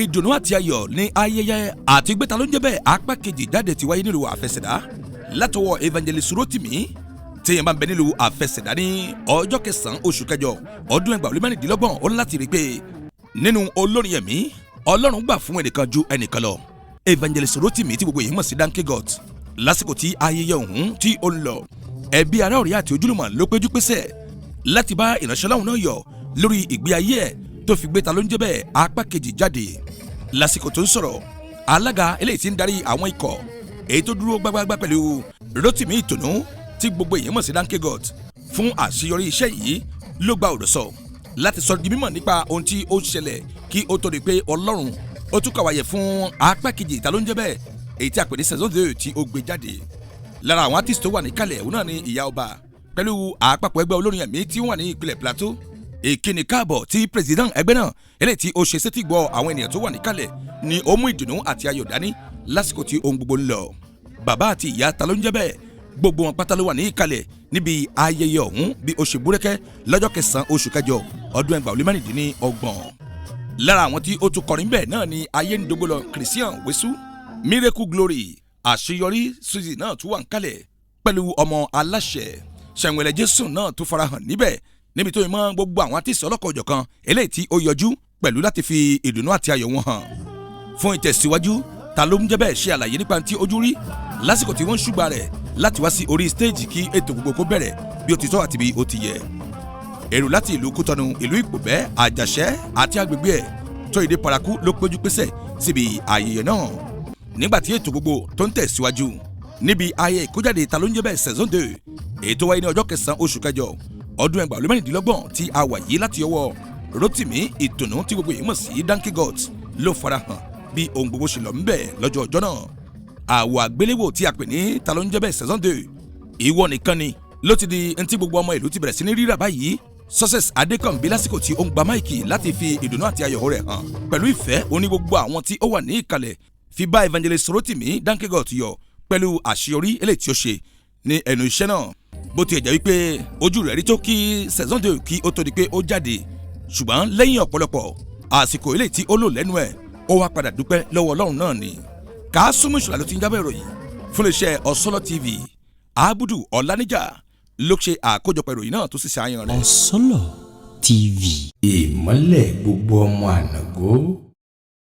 Ìdùnnú àti ayọ̀ ní ayẹyẹ àti gbé Ta Ló Ń Jẹ́ Bẹ́ẹ̀ apá kejì jáde ti wáyé nílùú Àfẹsẹ̀dá látọwọ́ Evangelist Rotimi. Téèyàn bá ń bẹ nílùú Àfẹsẹ̀dá ní ọjọ́ kẹsàn-án oṣù kẹjọ ọdún 2026, ó ní láti rí i pé nínú olórin ẹ̀mí, Ọlọ́run gbà fún ẹnìkan ju ẹnìkan lọ. Evangelist Rotimi tí gbogbo èyí mọ̀ sí Danke God, lásìkò tí ayẹyẹ ọ̀hún tí ó ń lọ, ẹbí, ará, ọ̀rẹ́ àti ojúlùmọ̀ ló péjú pésẹ̀ láti bá ìránṣẹ́ Ọlọ́run náà yọ̀ lórí ìgbé ayé ẹ̀ tó fi gbé Ta Ló Ń Jẹ́ Bẹ́ẹ̀ apá kejì jáde. Lásìkò tó ń sọ̀rọ̀, alága eléyìí tí ń darí àwọn ikọ̀ èyí tó dúró gbágbágbá pẹ̀lú Rotimi Ìtùnú tí gbogbo èèyàn mọ̀ sí Danke God fún àṣeyọrí iṣẹ́ yìí ló gba ọ̀rọ̀ sọ láti sọ di mímọ̀ nípa ohun tí ó ṣẹlẹ̀ kí ó tó di pé Ọlọ́run ó tún kàwáyé fún apá kejì Ta Ló Ń Jẹ́ Bẹ́ẹ̀, èyí tí a pè ní saison 2 tí ó gbé jáde. Lára àwọn artist tó wà níkàlẹ̀ òun náà ni ìyá ọba pẹ̀lú àpapọ̀ ẹgbẹ́ olórin ẹ̀mí tí wọ́n wà ní ìpínlẹ̀ Plateau. Ìkíni káàbọ̀ tí president ẹgbẹ́ náà eléyìí tí ó ṣe sétí gbọ́ àwọn ènìyàn tó wà níkàlẹ̀ ni ó mú ìdùnnú àti ayọ̀ dání lásìkò tí ohun gbogbo ń lọ. Bàbá àti ìyá Ta Ló Ń Jẹ́ Bẹ́ẹ̀, gbogbo wọn pátá ló wà ní ìkàlẹ̀ níbi ayẹyẹ ọ̀hún bí ó ṣe búrẹ́kẹ́ lọ́jọ́ kẹsàn-án oṣù kẹjọ ọdún 2026. Lára àwọn tí ó tún kọrin bẹ́ẹ̀ náà ni Ayéǹdógbòlọ Christian Wesu, Miracle Glory, Àṣeyọrí Suzy náà tún wà ń kalẹ̀ pẹ̀lú ọmọ aláṣẹ Ṣẹ̀wẹ̀lẹ̀ Jésù náà tún farahàn níbẹ̀, níbi tó yẹ mọ́ gbogbo àwọn artist ọlọ́kọ̀ọ́jọ̀kan eléyìí tí ó yọjú pẹ̀lú láti fi ìdùnnú àti ayọ̀ wọn hàn. Fún ìtẹ̀síwájú, Ta Ló Ń Jẹ́ Bẹ́ẹ̀ ṣe àlàyé nípa tí ojú rí lásìkò tí wọ́n ń ṣùgbà rẹ̀ láti wá sí orí stage kí ètò gbogbo kó bẹ̀rẹ̀ bí ó ti tọ́ àti bí ó ti yẹ. Èrò láti ìlú Kútọ́nù, ìlú Ìpòbẹ́, Àjàṣẹ́ àti agbègbè ẹ̀ tó ìdè paraku ló péjú pésẹ̀ síbi ayẹyẹ náà nígbà tí ètò gbogbo tó ń tẹ̀síwájú níbi ayẹyẹ ìkójáde Ta Ló Ń Jẹ́ Bẹ́ẹ̀ saison 2, èyí tó wáyé ní ọjọ́ kẹsàn-án oṣù kẹjọ ọdún 2026 tí a wà yìí láti ọwọ́ Rotimi Ìtùnú tí gbogbo èyí mọ̀ sí Danke God ló farahàn bí ohun gbogbo ṣe lọ ńbẹ̀ lọ́jọ́ ọjọ́ náà. Àwọ̀ àgbéléwò tí a pè ní Ta Ló Ń Jẹ́ Bẹ́ẹ̀ saison 2, ìwọ nìkan ni, ló ti di ntí gbogbo ọmọ ìlú ti bẹ̀rẹ̀ sí ní rírà báyìí. Success Adékànbí, lásìkò tí ó ń gba mic láti fi ìdùnnú àti ayọ̀ rẹ̀ hàn pẹ̀lú ìfẹ́ oní gbogbo àwọn tí ó wà ní ìkàlẹ̀ fi bá Evangelist Rotimi Danke God yọ̀ pẹ̀lú àṣeyọrí eléyìí tí ó ṣe ní ẹnu iṣẹ́ náà. Bó tiẹ̀ jẹ́ wípé ojú rẹ̀ rí tó kí saison 2 kí ó tó di pé ó jáde, ṣùgbọ́n lẹ́yìn ọ̀pọ̀lọpọ̀ àsìkò eléyìí tí ó lò lẹ́nu ẹ̀, ó wá padà dúpẹ́ lọ́wọ́ Ọlọ́run náà ni. Kásùmù Ìṣọ̀lá ló ti ń jábọ̀ ìròyìn fún iléeṣẹ́ Ọ̀sọ́lọ́ TV. Abudu Ọ̀lànìjà ló ṣe àkójọpọ̀ ìròyìn náà tó sì ṣàyàn rẹ̀. Ọ̀sọ́lọ̀ TV. Ìmọ́lẹ̀ gbogbo ọmọ ànàgó.